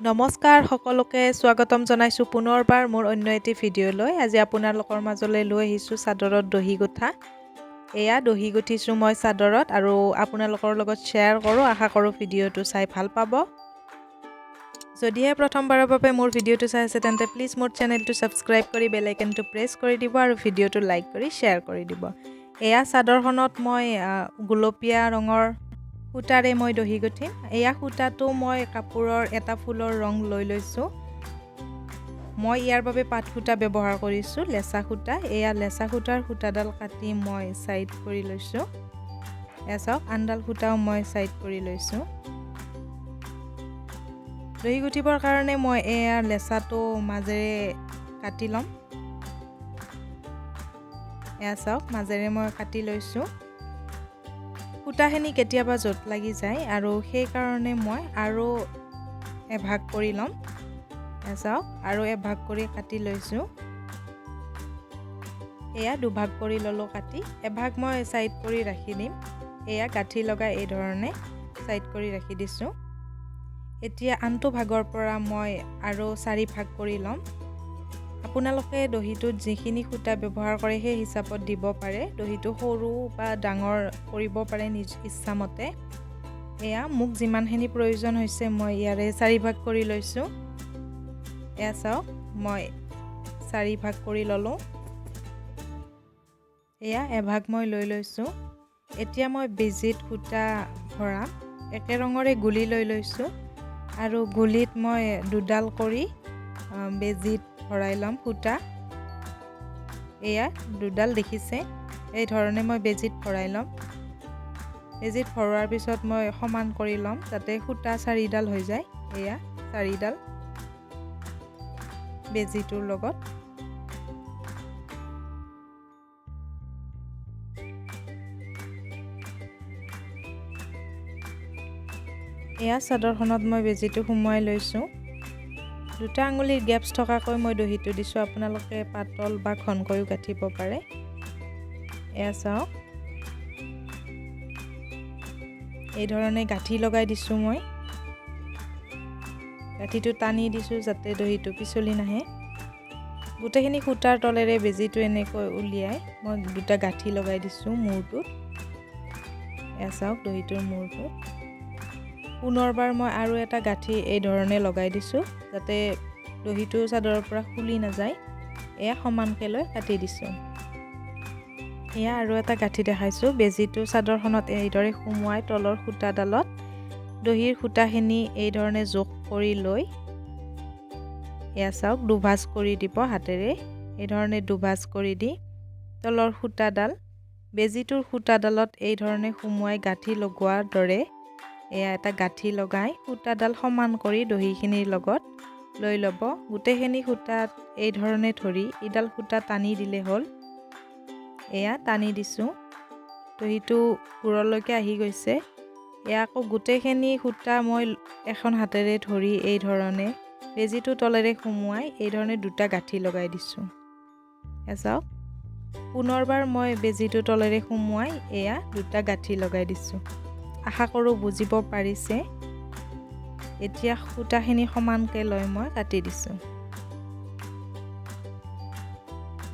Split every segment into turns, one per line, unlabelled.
নমস্কাৰ, সকলোকে স্বাগতম জনাইছোঁ পুনৰবাৰ মোৰ অন্য এটি ভিডিঅ'লৈ। আজি আপোনালোকৰ মাজলৈ লৈ আহিছোঁ চাদৰত দহি গুঠা। এয়া দহি গুঠিছোঁ মই চাদৰত আৰু আপোনালোকৰ লগত শ্বেয়াৰ কৰোঁ। আশা কৰোঁ ভিডিঅ'টো চাই ভাল পাব। যদিহে প্ৰথমবাৰৰ বাবে মোৰ ভিডিঅ'টো চাই আছে, তেন্তে প্লিজ মোৰ চেনেলটো ছাবস্ক্ৰাইব কৰি বেল আইকনটো প্ৰেছ কৰি দিব আৰু ভিডিঅ'টো লাইক কৰি শ্বেয়াৰ কৰি দিব। এয়া চাদৰখনত মই গুলপীয়া ৰঙৰ সূতাৰে মই দহি গুঠিম। এয়া সূতাটো মই কাপোৰৰ এটা ফুলৰ ৰং লৈ লৈছোঁ। মই ইয়াৰ বাবে পাট সূতা ব্যৱহাৰ কৰিছোঁ, লেচা সূতা। এয়া লেচা সূতাৰ সূতাডাল কাটি মই ছাইড কৰি লৈছোঁ। এয়া চাওক, আনডাল সূতাও মই ছাইড কৰি লৈছোঁ। দহি গুঠিবৰ কাৰণে মই এয়া লেচাটো মাজেৰে কাটি ল'ম। এয়া চাওক, মাজেৰে মই কাটি লৈছোঁ। সূতাখিনি কেতিয়াবা জোঁট লাগি যায় আৰু সেইকাৰণে মই আৰু এভাগ কৰি ল'ম। এয়া চাওক, আৰু এভাগ কৰি কাটি লৈছোঁ। এয়া দুভাগ কৰি ল'লোঁ কাটি। এভাগ মই ছাইড কৰি ৰাখি দিম। এয়া গাঁঠি লগাই এই ধৰণে ছাইড কৰি ৰাখি দিছোঁ। এতিয়া আনটো ভাগৰ পৰা মই আৰু চাৰি ভাগ কৰি ল'ম। আপোনালোকে দহিটোত যিখিনি সূতা ব্যৱহাৰ কৰে, সেই হিচাপত দিব পাৰে। দহিটো সৰু বা ডাঙৰ কৰিব পাৰে নিজ ইচ্ছামতে। এয়া মোক যিমানখিনি প্ৰয়োজন হৈছে, মই ইয়াৰে চাৰি ভাগ কৰি লৈছোঁ। এয়া চাওক, মই চাৰি ভাগ কৰি ল'লোঁ। এয়া এভাগ মই লৈ লৈছোঁ। এতিয়া মই বেজীত সূতা ভৰাম। একে ৰঙৰে গুলি লৈ লৈছোঁ আৰু গুলিত মই দুডাল কৰি বেজীত ভৰাই ল'ম সূতা। এয়া দুডাল দেখিছে, এই ধৰণে মই বেজীত ভৰাই ল'ম। বেজীত ভৰোৱাৰ পিছত মই সমান কৰি ল'ম, যাতে সূতা চাৰিডাল হৈ যায়। এয়া চাৰিডাল বেজীটোৰ লগত। এয়া চাদৰখনত মই বেজীটো সুমুৱাই লৈছোঁ। দুটা আঙুলিৰ গেপছ থকাকৈ মই দহিটো দিছোঁ। আপোনালোকে পাতল বা ঘনকৈও গাঁঠিব পাৰে। এয়া চাওক, এই ধৰণে গাঁঠি লগাই দিছোঁ। মই গাঁঠিটো টানি দিছোঁ, যাতে দহিটো পিছলি নাহে। গোটেইখিনি সূতাৰ তলেৰে বেজীটো এনেকৈ উলিয়াই মই দুটা গাঁঠি লগাই দিছোঁ মূৰটোত। এয়া চাওক, দহিটোৰ মূৰটোত পুনৰবাৰ মই আৰু এটা গাঁঠি এই ধৰণে লগাই দিছোঁ, যাতে দহিটো চাদৰৰ পৰা খুলি নাযায়। এয়া সমানকৈ লৈ কাটি দিছোঁ। এয়া আৰু এটা গাঁঠি দেখাইছোঁ। বেজীটো চাদৰখনত এইদৰে সুমুৱাই তলৰ সূতাডালত দহিৰ সূতাখিনি এই ধৰণে যোগ কৰি লৈ, এয়া চাওক, দুভাজ কৰি দিব হাতেৰে। এই ধৰণে দুভাজ কৰি দি তলৰ সূতাডাল বেজীটোৰ সূতাডালত এই ধৰণে সুমুৱাই গাঁঠি লগোৱাৰ দৰে এয়া এটা গাঁঠি লগাই সূতাডাল সমান কৰি দহিখিনিৰ লগত লৈ ল'ব। গোটেইখিনি সূতাত এই ধৰণে ধৰি এইডাল সূতা টানি দিলে হ'ল। এয়া টানি দিছোঁ, দহিটো মূৰলৈকে আহি গৈছে। এয়া আকৌ গোটেইখিনি সূতা মই এখন হাতেৰে ধৰি এই ধৰণে বেজীটো তলেৰে সুমুৱাই এই ধৰণে দুটা গাঁঠি লগাই দিছোঁ। এয়া চাওক, পুনৰবাৰ মই বেজীটো তলেৰে সুমুৱাই এয়া দুটা গাঁঠি লগাই দিছোঁ। আশা কৰোঁ বুজিব পাৰিছে। এতিয়া সূতাখিনি সমানকৈ লৈ মই কাটি দিছোঁ।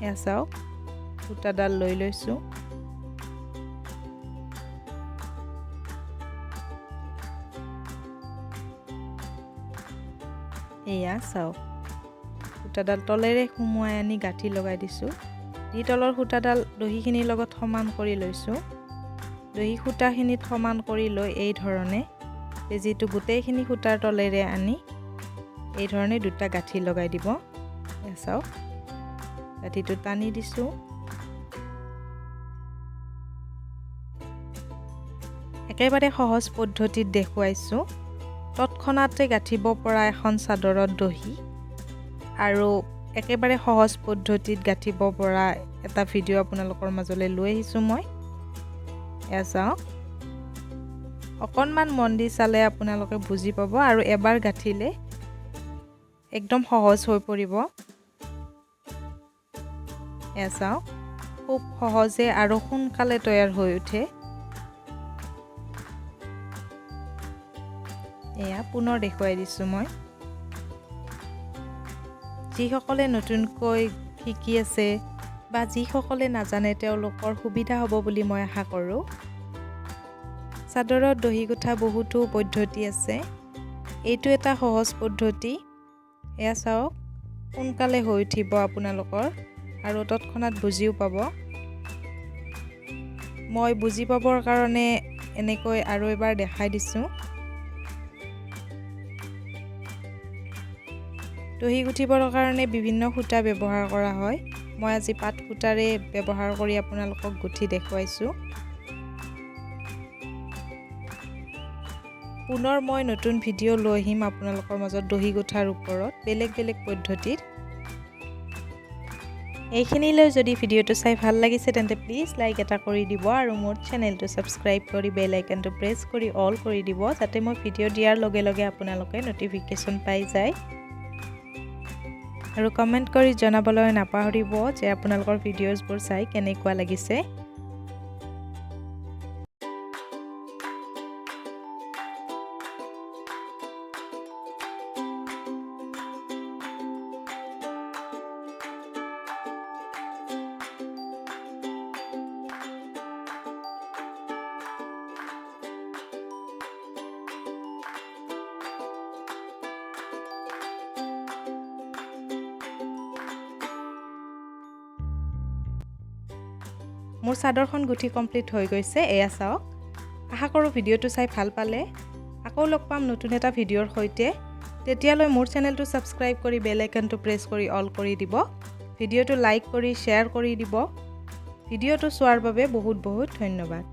এয়া চাওক, সূতাডাল লৈ লৈছোঁ। এয়া চাওক, সূতাডাল তলেৰে সুমুৱাই আনি গাঁঠি লগাই দিছোঁ। দি তলৰ সূতাডাল দহিখিনিৰ লগত সমান কৰি লৈছোঁ। দহি সূতাখিনিত সমান কৰি লৈ এই ধৰণে বেজীটো গোটেইখিনি সূতাৰ তলেৰে আনি এই ধৰণে দুটা গাঁঠি লগাই দিব। এয়া চাওক, গাঁঠিটো টানি দিছোঁ। একেবাৰে সহজ পদ্ধতিত দেখুৱাইছোঁ, তৎক্ষণাতে গাঁঠিব পৰা এখন চাদৰত দহি আৰু একেবাৰে সহজ পদ্ধতিত গাঁঠিব পৰা এটা ভিডিঅ' আপোনালোকৰ মাজলৈ লৈ আহিছোঁ মই। এয়া চাওক, অকণমান মন দি চালে আপোনালোকে বুজি পাব আৰু এবাৰ গাঁঠিলে একদম সহজ হৈ পৰিব। এয়া চাওক, খুব সহজে আৰু সোনকালে তৈয়াৰ হৈ উঠে। এয়া পুনৰ দেখুৱাই দিছোঁ মই। যিসকলে নতুনকৈ শিকি আছে বা যিসকলে নাজানে, তেওঁলোকৰ সুবিধা হ'ব বুলি মই আশা কৰোঁ। চাদৰত দহি গুঠা বহুতো পদ্ধতি আছে। এইটো এটা সহজ পদ্ধতি। এয়া চাওক, সোনকালে হৈ উঠিব আপোনালোকৰ আৰু তৎক্ষণাত বুজিও পাব। মই বুজি পাবৰ কাৰণে এনেকৈ আৰু এবাৰ দেখাই দিছোঁ। দহি গুঠিবৰ কাৰণে বিভিন্ন সূতা ব্যৱহাৰ কৰা হয়। মই আজি পাট সূতাৰে ব্যৱহাৰ কৰি আপোনালোকক গুঠি দেখুৱাইছোঁ। পুনৰ মই নতুন ভিডিঅ' লৈ আহিম আপোনালোকৰ মাজত দহি গুঠাৰ ওপৰত বেলেগ বেলেগ পদ্ধতিত। এইখিনিলৈ যদি ভিডিঅ'টো চাই ভাল লাগিছে, তেন্তে প্লিজ লাইক এটা কৰি দিব আৰু মোৰ চেনেলটো ছাবস্ক্ৰাইব কৰি বেল আইকনটো প্ৰেছ কৰি অল কৰি দিব, যাতে মই ভিডিঅ' দিয়াৰ লগে লগে আপোনালোকে ন'টিফিকেশ্যন পাই যায়। আৰু কমেণ্ট কৰি জনাবলৈ নাপাহৰিব যে আপোনালোকৰ ভিডিঅ'জবোৰ চাই কেনেকুৱা লাগিছে। মোৰ চাদৰখন গুঠি কমপ্লিট হৈ গৈছে, এয়া চাওক। আশা কৰোঁ ভিডিঅ'টো চাই ভাল পালে। আকৌ লগ পাম নতুন এটা ভিডিঅ'ৰ সৈতে। তেতিয়ালৈ মোৰ চেনেলটো ছাবস্ক্ৰাইব কৰি বেল আইকনটো প্ৰেছ কৰি অল কৰি দিব। ভিডিঅ'টো লাইক কৰি শ্বেয়াৰ কৰি দিব। ভিডিঅ'টো চোৱাৰ বাবে বহুত বহুত ধন্যবাদ।